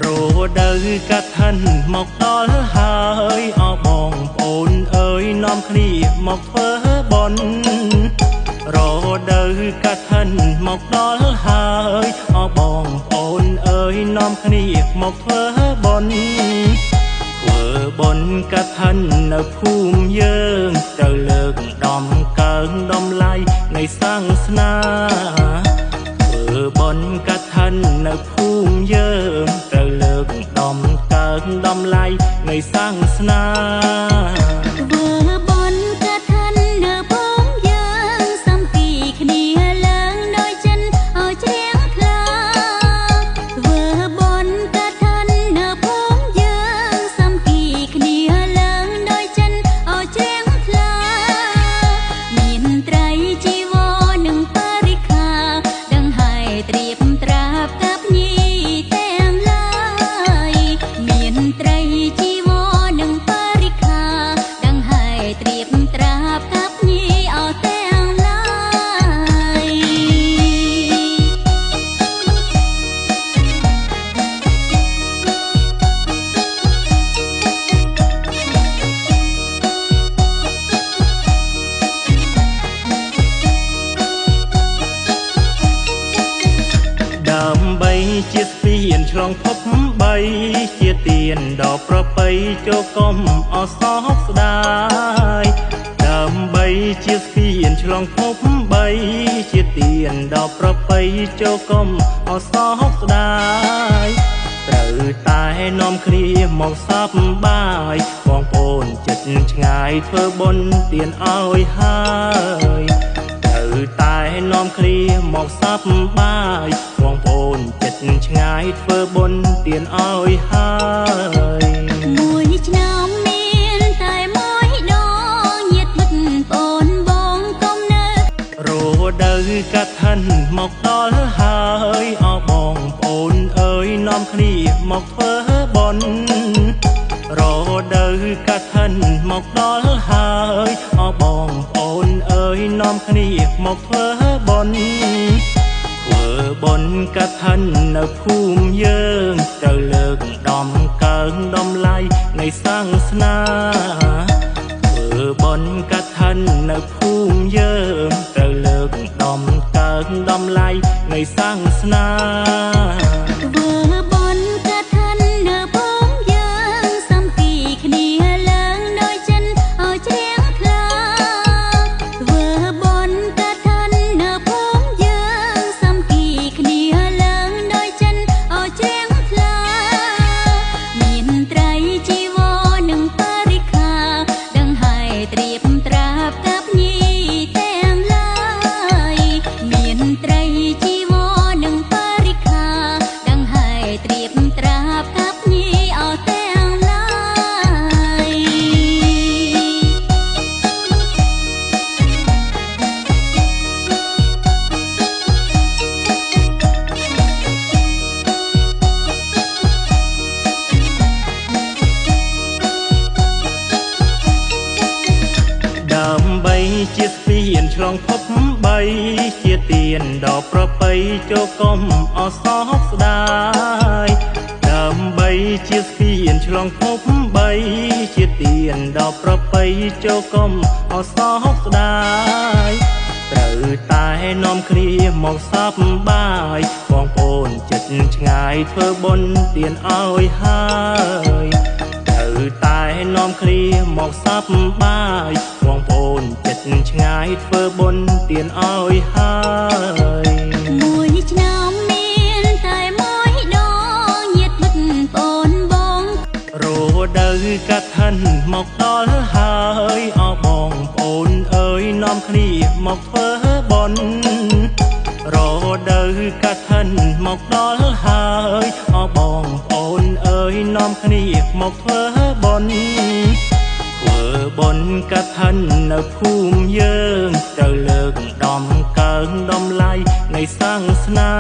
រដូវកឋិនមកដល់ហើយអោបងប្អូនអើយនាំគ្នាមកធ្វើបុណ្យរដូវកឋិនមកដល់ហើយអោបងប្អូនអើយនាំគ្នាមកធ្វើបុណ្យធ្វើបុណ្យកឋិននៅភូមិយើងត្រូវលើកដំកើងតម្លៃនៃសាសនាធ្វើបុណ្យកឋិននៅភូមិយើងត្រូវលើកដំកើងតម្លៃនៃសាសនា ធ្វើបុណ្យកឋិននៅភូមិយើងសំគីគ្នាឡើងដោយចិនឲ្យជ្រះថ្លាធ្វើបុណ្យកឋិននៅភូមិយើងសំគីគ្នាឡើងដោយចិនឲ្យជ្រះថ្លាមានត្រីជីវរនិងបរិខាដឹងហើយត្រៀបត្រាប់កាប់ញីទាំងឡាយមានត្រីជីវរនិងបរិខាដឹងហើយត្រៀបត្រាប់កាប់ញីអស់ទាំងឡាយ ដើម្បីជាស្ពានឆ្លងភពបីជាទានដ៏ប្រពៃចូលកុំអសោកស្ដាយដើម្បីជាស្ពានឆ្លងភពបីជាទានដ៏ប្រពៃចូលកុំអសោកស្ដាយត្រូវតែនាំគ្នាមកសប្បាយបងប្អូនចិត្តឆ្ងាយធ្វើបុណ្យទានឲ្យហើយត្រូវតែនាំគ្នាមកសប្បាយបងប្អូនចិត្តឆ្ងាយធ្វើបុណ្យទានឲ្យហើយ មួយឆ្នាំមានតែមួយដងញាតិមិត្តប្អូនបងកុំនៅ រដូវកឋិនមកដល់ហើយអោបងប្អូនអើយនាំគ្នាមកធ្វើបុណ្យរដូវកឋិនមកដល់ហើយអោបងប្អូនអើយនាំគ្នាមកធ្វើបុណ្យធ្វើបុណ្យកឋិននៅភូមិយើងត្រូវលើកដំកើងតម្លៃនៃសាសនាធ្វើបុណ្យកឋិននៅភូមិយើងត្រូវលើកដំកើងតម្លៃនៃសាសនា ធ្វើបុណ្យកឋិននៅភូមិយើងសំគីគ្នាឡើងដោយចិនឲ្យជ្រះថ្លាធ្វើបុណ្យកឋិននៅភូមិយើងសំគីគ្នាឡើងដោយចិនឲ្យជ្រះថ្លាមានត្រីជីវរនិងបរិខាដឹងហើយត្រៀបត្រាប់កាប់ញីទាំងឡាយមានត្រីជីវរនិងបរិខាដឹងហើយត្រៀបត្រាប់កាប់ញីអស់ទាំងឡាយ ដើម្បីជាស្ពានឆ្លងភពបីជាទានដ៏ប្រពៃចូលកុំអសោកស្ដាយដើម្បីជាស្ពានឆ្លងភពបីជាទានដ៏ប្រពៃចូលកុំអសោកស្ដាយត្រូវតែនាំគ្នាមកសប្បាយបងប្អូនចិត្តឆ្ងាយធ្វើបុណ្យទានឲ្យហើយត្រូវតែនាំគ្នាមកសប្បាយបងប្អូនចិត្តឆ្ងាយធ្វើបុណ្យទានឲ្យហើយ មួយឆ្នាំមានតែមួយដងញាតិមិត្តប្អូនបង រដូវកឋិនមកដល់ហើយអោបងប្អូនអើយនាំគ្នាមកធ្វើបុណ្យរដូវកឋិនមកដល់ហើយអោបងប្អូនអើយនាំគ្នាមកធ្វើបុណ្យធ្វើបុណ្យកឋិននៅភូមិយើងត្រូវលើកដំកើងតម្លៃនៃសាសនា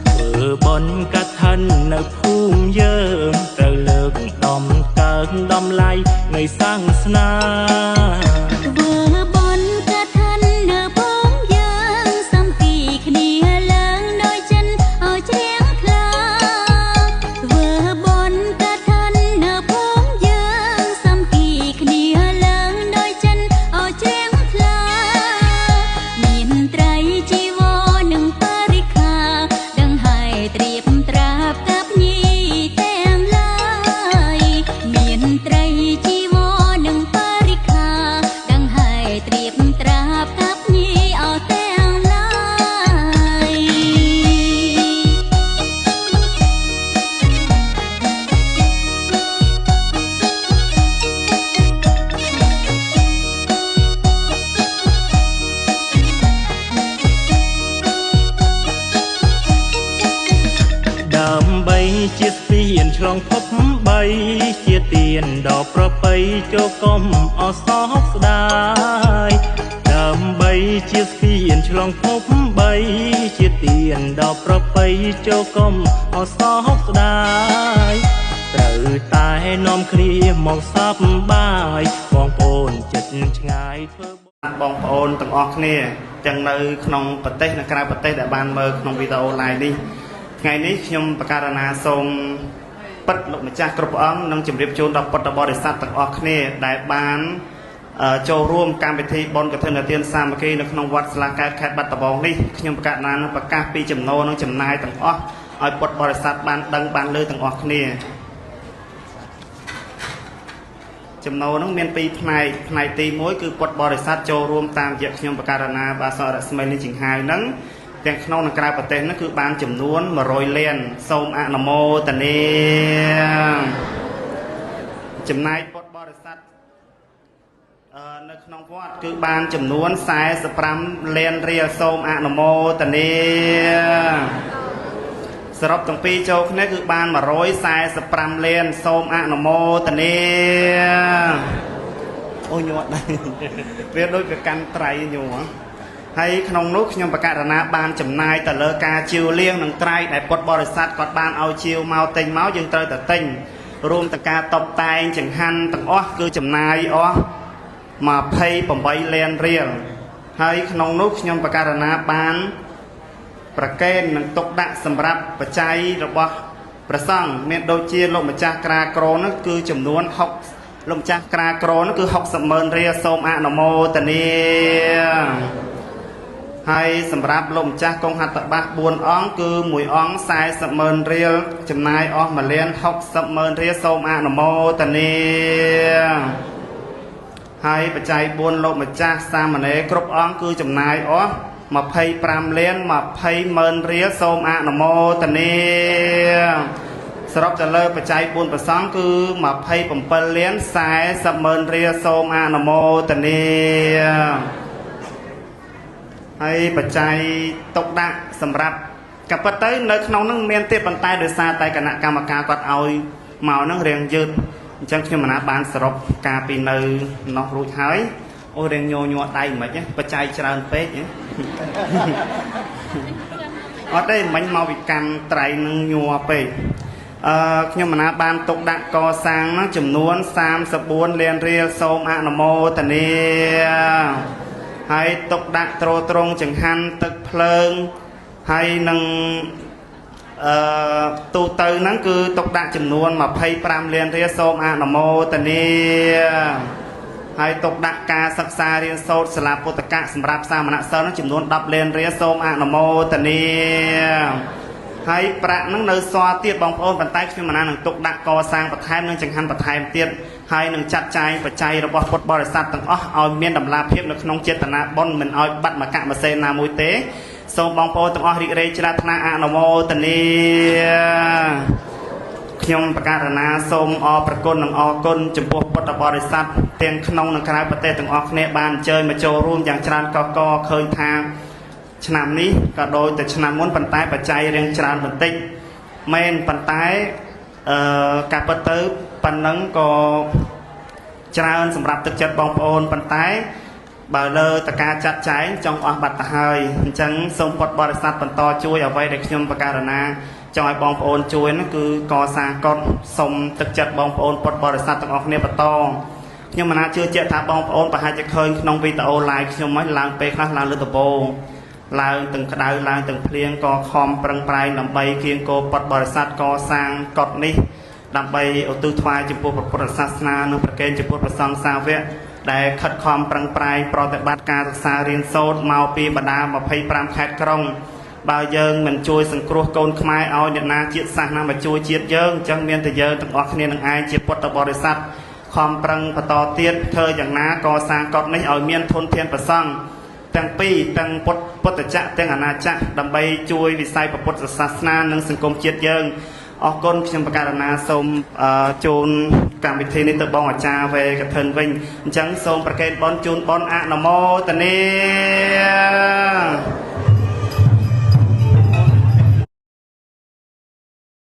ធ្វើបុណ្យកឋិននៅភូមិយើងត្រូវលើកដំកើងតម្លៃនៃសាសនា ធ្វើបុណ្យកឋិននៅភូមិយើងសំគីគ្នាឡើងដោយចិនឲ្យជ្រះថ្លា ជាស្ពានឆ្លងភពបីជាទៀនដ៏ប្រពៃចូលកុំអសោកស្ដាយដើម្បីជាស្ពានឆ្លងភពបីជាទៀនដ៏ប្រពៃចូលកុំអសោកស្ដាយត្រូវតែនាំគ្នាមកសប្បាយបងប្អូនចិត្តឆ្ងាយធ្វើ បងប្អូនទាំងអស់គ្នាទាំងនៅក្នុងប្រទេសនិងក្រៅប្រទេសដែលបានមើលក្នុងវីដេអូ live នេះថ្ងៃនេះខ្ញុំបករណាសូមពិតលោកម្ចាស់គ្រប់ព្រះអង្គនិងជម្រាបជូនដល់ពុទ្ធបរិស័ទទាំងអស់គ្នាដែលបានចូលរួមកម្មវិធីបុណ្យកឋិនទានសាមគ្គីនៅក្នុងវត្តស្លាកែតខេត្តបាត់ដំបងនេះខ្ញុំបករណានឹងប្រកាសពីចំណូលនិងចំណាយទាំងអស់ឲ្យពុទ្ធបរិស័ទបានដឹងបានឮទាំងអស់គ្នាចំណូលនោះមានពីរផ្នែកផ្នែកទី1គឺពុទ្ធបរិស័ទចូលរួមតាមរយៈខ្ញុំបករណាបាសករស្មីនេះចង្ហាវហ្នឹងទាំងក្នុងនិងក្រៅប្រទេសហ្នឹងគឺបានចំនួន100លានសូមអនុមោទនាចំណែកពុទ្ធបរិស័ទនៅក្នុងវត្តគឺបានចំនួន45លានរៀលសូមអនុមោទនាសរុបទាំងពីរចូលគ្នាគឺបាន145លានសូមអនុមោទនាអូញ័រដែរវាដូចវាកាន់ត្រៃញ័រហើយក្នុងនោះខ្ញុំបករណាបានចំណាយទៅលើការជាវលៀងនិងត្រៃដែលពុទ្ធបរិស័ទគាត់បានឲ្យជាវមកទិញមកយើងត្រូវតែទិញរួមទាំងការតបតែងចង្ហាន់ទាំងអស់គឺចំណាយអស់28លានរៀលហើយក្នុងនោះខ្ញុំបករណាបានប្រកេននិងទុកដាក់សម្រាប់បច្ច័យរបស់ព្រះសង្ឃមានដូចជាលោកម្ចាស់ក្រាក្រនោះគឺចំនួន6លោកម្ចាស់ក្រាក្រនោះគឺ60ម៉ឺនរៀលសូមអនុមោទនាហើយសម្រាប់លោកម្ចាស់កងហត្ថបាស4អង្គគឺ1អង្គ40ម៉ឺនរៀលចំណាយអស់1លាន60ម៉ឺនរៀលសូមអនុមោទនាហើយបច្ច័យ4លោកម្ចាស់សាមណេរគ្រប់អង្គគឺចំណាយអស់25លាន20ម៉ឺនរៀលសូមអនុមោទនាសរុបទៅលើបច្ច័យ4ប្រសង់គឺ27លាន40ម៉ឺនរៀលសូមអនុមោទនាហើយបច្ច័យទុកដាក់សម្រាប់ក៏ប៉ុន្តែនៅក្នុងនឹងមានទៀតប៉ុន្តែដោយសារតែគណៈកម្មការគាត់ឲ្យមកនឹងរៀងយឺតអញ្ចឹងខ្ញុំមិនណាបានសរុបការពីនៅនោះរួចហើយអូរៀងញ័រដៃមិនខ្មិចបច្ច័យច្រើនពេកអត់ទេមិញមកវិកម្មត្រៃនឹងញ័រពេកខ្ញុំមិនណាបានទុកដាក់កសាងនោះចំនួន34លានរៀលសូមអនុមោទនាហើយទុកដាក់ទ្រទ្រង់ចង្ហាន់ទឹកភ្លើងហើយនឹងទូទៅហ្នឹងគឺទុកដាក់ចំនួន25លានរៀលសូមអនុមោទនាហើយទុកដាក់ការសិក្សារៀនសូត្រសាលាពុទ្ធកៈសម្រាប់សាមណសិស្សនោះចំនួន10លានរៀលសូមអនុមោទនាហើយប្រាក់ហ្នឹងនៅសល់ទៀតបងប្អូនប៉ុន្តែខ្ញុំមិនណានឹងទុកដាក់កសាងបន្ថែមនិងចង្ហាន់បន្ថែមទៀតហើយនឹងចាត់ចែងបច្ច័យរបស់ពុទ្ធបរិស័ទទាំងអស់ឲ្យមានតម្លាភាពនៅក្នុងចេតនាបុណ្យមិនឲ្យបាត់មកកម្មសេណាមួយទេសូមបងប្អូនទាំងអស់រីករាយជ្រះថ្លាអនុមោទនាខ្ញុំបករណាសូមអរព្រគុណនិងអរគុណចំពោះពុទ្ធបរិស័ទទាំងក្នុងនិងក្រៅប្រទេសទាំងអស់គ្នាបានអញ្ជើញមកចូលរួមយ៉ាងច្រើនកកឃើញថាឆ្នាំនេះក៏ដូចតែឆ្នាំមុនប៉ុន្តែបច្ច័យរៀងច្រើនបន្តិចមែនប៉ុន្តែការពិតទៅប៉ុណ្ណឹងក៏ច្រើនសម្រាប់ទឹកចិត្តបងប្អូនប៉ុន្តែបើលើតការចាត់ចែងចង់អស់បាត់ទៅហើយអញ្ចឹងសូមពុទ្ធបរិស័ទបន្តជួយអ្វីដែលខ្ញុំបករណាចង់ឲ្យបងប្អូនជួយនោះគឺកសាងកុដសូមទឹកចិត្តបងប្អូនពុទ្ធបរិស័ទទាំងអស់គ្នាបន្តខ្ញុំមិនណាជឿជាក់ថាបងប្អូនប្រហែលជាឃើញក្នុងវីដេអូ live ខ្ញុំហ្នឹងឡើងពេលខ្លះឡើងលើដំបូងឡើងទាំងក្តៅឡើងទាំងភ្លៀងក៏ខំប្រឹងប្រែងដើម្បីគៀងគោពុទ្ធបរិស័ទកសាងកុដនេះដើម្បីឧទ្ទិសថ្វាយចំពោះព្រះពុទ្ធសាសនានិងប្រគេនចំពោះព្រះសង្ឃសាវកដែលខិតខំប្រឹងប្រែងប្រតិបត្តិការសិក្សារៀនសូត្រមកពីបណ្ដា25ខេត្តក្រុងបើយើងមិនជួយសង្គ្រោះកូនខ្មែរឲ្យអ្នកណាជាតិសាសន៍ណាមកជួយជាតិយើងអញ្ចឹងមានតែយើងទាំងអស់គ្នានឹងឯងជាពុទ្ធបរិស័ទខំប្រឹងបន្តទៀតធ្វើយ៉ាងណាកសាងកុដនេះឲ្យមានធនធានប្រសង់ទាំងពីរទាំងពុទ្ធចក្រទាំងអាណាចក្រដើម្បីជួយវិស័យពុទ្ធសាសនានិងសង្គមជាតិយើងអរគុណខ្ញុំបករណាសូមជូនកម្មវិធីនេះទៅបងអាចារ្យវេកឋិនវិញអញ្ចឹងសូមប្រគេនបុណ្យជូនបុណ្យអនុមោទនា